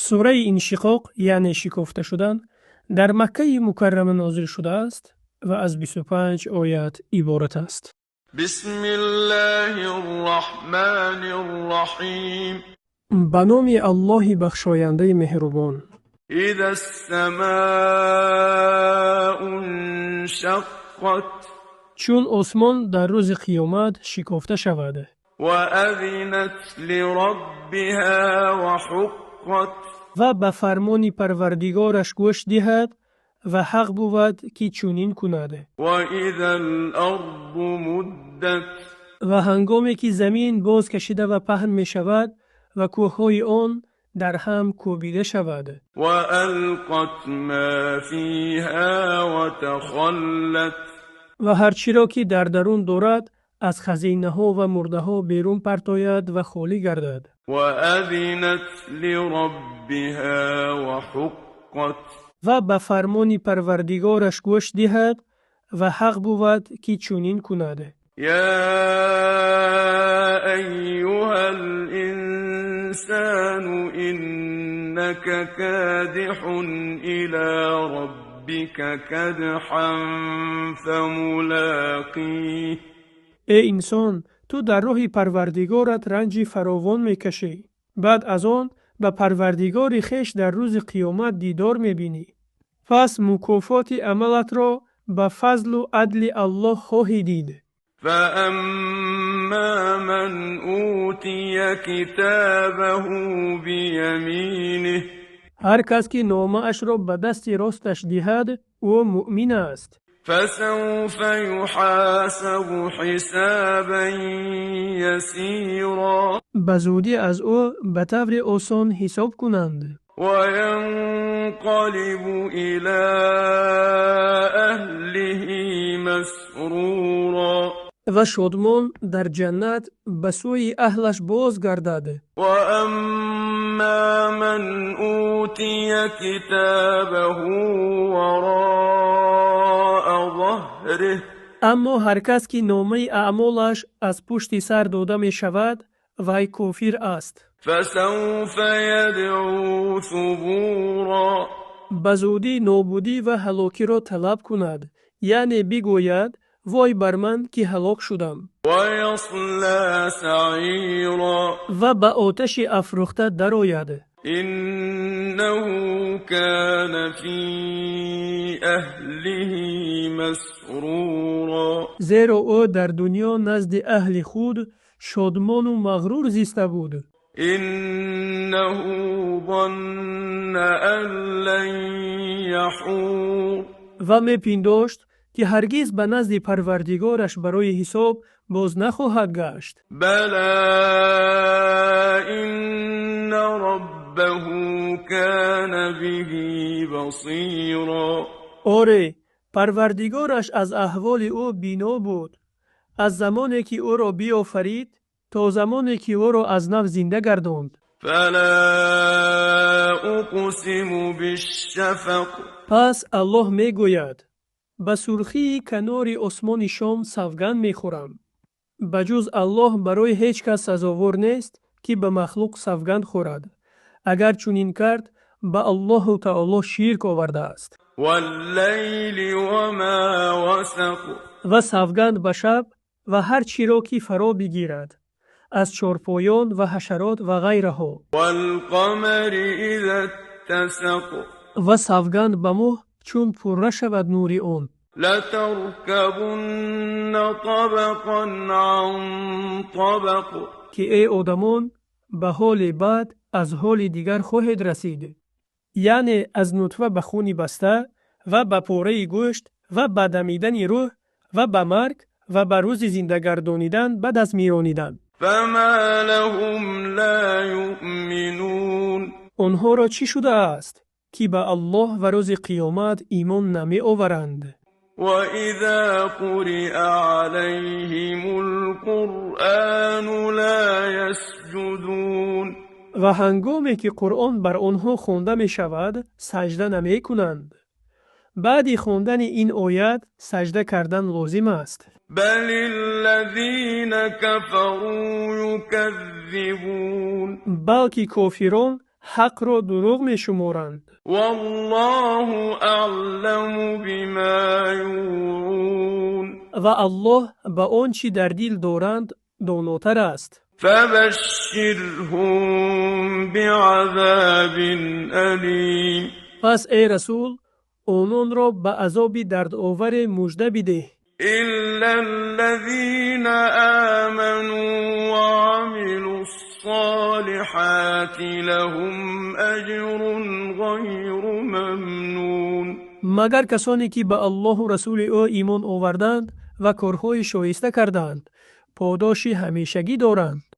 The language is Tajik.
Сураи Иншиқоқ, яъне шикофта шудан, дар Маккаи Мукаррама нозил шудааст ва аз 25 оят иборат аст. بسم الله الرحمن الرحيم. Ба номи Аллоҳи бахшояндаи меҳрубон. إذا السماء انشقت. Чун осмон дар рӯзи қиёмат шикофта шавад. وأذنت لربها وحقت. Ва ба фармони Парвардигораш гӯш диҳад ва ҳақ бувад, ки чунин кунад. وإذا الأرض مدت. Ва ҳангоме ки замин боз кашида ва паҳн мешавад ва кӯҳҳои он дар ҳам кӯбида шавад. وألقت ما فيها وتخلت. Ва ҳар чиро, ки дар дарун дорад, аз хазинаҳо ва мурдаҳо берун партояд ва холӣ гардад. وأذنت لربها وحقت. Ва ба фармони Парвардигораш гӯш диҳад ва ҳақ бувад, ки чунин кунад. يا أيها الإنسان إنك كادح إلى ربك كدحا فملاقيه. Эй инсон, ту дар роҳи Парвардигорат ранҷи фаровон мекашӣ. Баъд аз он ба Парвардигори хеш дар рӯзи қиёмат дидор мебинӣ. Пас мукофоти амалатро ба фазлу адли Аллоҳ хоҳӣ дид. فأما من أوتي كتابه بيمينه. Ҳар кас ки номаашро ба дасти росташ диҳад, ӯ муъмин аст. فسوف يحاسب حسابا يسيرا. Ба зудӣ аз ӯ ба таври осон ҳисоб кунанд. وينقلب إلى أهله مسرورا. Ва шодмон дар ҷаннат ба сӯи аҳлаш боз гардад. وأما من أوتي كتابه وراء ظهره. Аммо ҳар кас ки номаи аъмолаш аз пушти сар дода мешавад, вай кофир аст. فسوف يدعو ثبورا. Ба зудӣ нобудӣ ва ҳалокиро талаб кунад, яъне бигӯяд: вой бар ман, ки ҳалок шудам. ويصلى سعيرا. Ва ба оташи афрӯхта дарояд. إنه كان في أهله مسرورا. Зеро ӯ дар дунё назди аҳли худ шодмону мағрур зиста буд. إنه ظن أن لن يحور. Ва мепиндошт, ки ҳаргиз ба назди Парвардигораш барои ҳисоб боз нахоҳад гашт. بلى إن ربه كان به بصيرا. Оре, Парвардигораш аз аҳволи ӯ бино буд, аз замоне ки ӯро биёфарид, то замоне ки ӯро аз нав зинда гардонд. فلا أقسم بالشفق. Пас Аллоҳ мегӯяд: ба сурхии канори осмони шом савганд мехӯрам. Ба ҷуз Аллоҳ барои ҳеҷ кас сазовор нест, ки ба махлуқ савганд хӯрад. Агар чунин кард, ба Аллоҳу таоло ширк овардааст. والليل وما وسق. Ва савганд ба шаб ва ҳар чиро, ки фаро бигирад аз чорпоён ва ҳашарот ва ғайраҳо. والقمر إذا اتسق. Ва савганд ба моҳ, чун пурра шавад нури он. لتركبن طبقا عن طبق. Ки эй одамон, ба ҳоли бад аз ҳоли дигар хоҳед расид, яъне аз нутфа ба хуни баста ва ба пораи гӯшт ва ба дамидани рӯҳ ва ба марг ва ба рӯзи зиндагардонидан баъд аз миронидан. فما لهم لا يؤمنون. Онҳоро чӣ шудааст, ки ба Аллоҳ ва рӯзи қиёмат имон намеоваранд? وإذا قرئ عليهم القرآن لا يسجدون. Ва ҳангоме ки Қуръон бар онҳо хонда мешавад, саҷда намекунанд. Баъди хондани ин оят саҷда кардан лозим аст. بل الذين كفروا يكذبون. Балки кофирон Ҳақро дурӯғ мешуморанд. والله أعلم بما يوعون. Ва Аллоҳ ба он чӣ дар дил доранд донотар аст. فبشرهم بعذاب أليم. Пас, эй расул, ононро ба азоби дардоваре мужда бидеҳ. إلا الذين آمنوا وعملوا الصالحات لهم أجر غير ممنون. Магар касоне ки ба Аллоҳу расули ӯ имон оварданд ва корҳои шоиста карданд, подоши ҳамешагӣ доранд.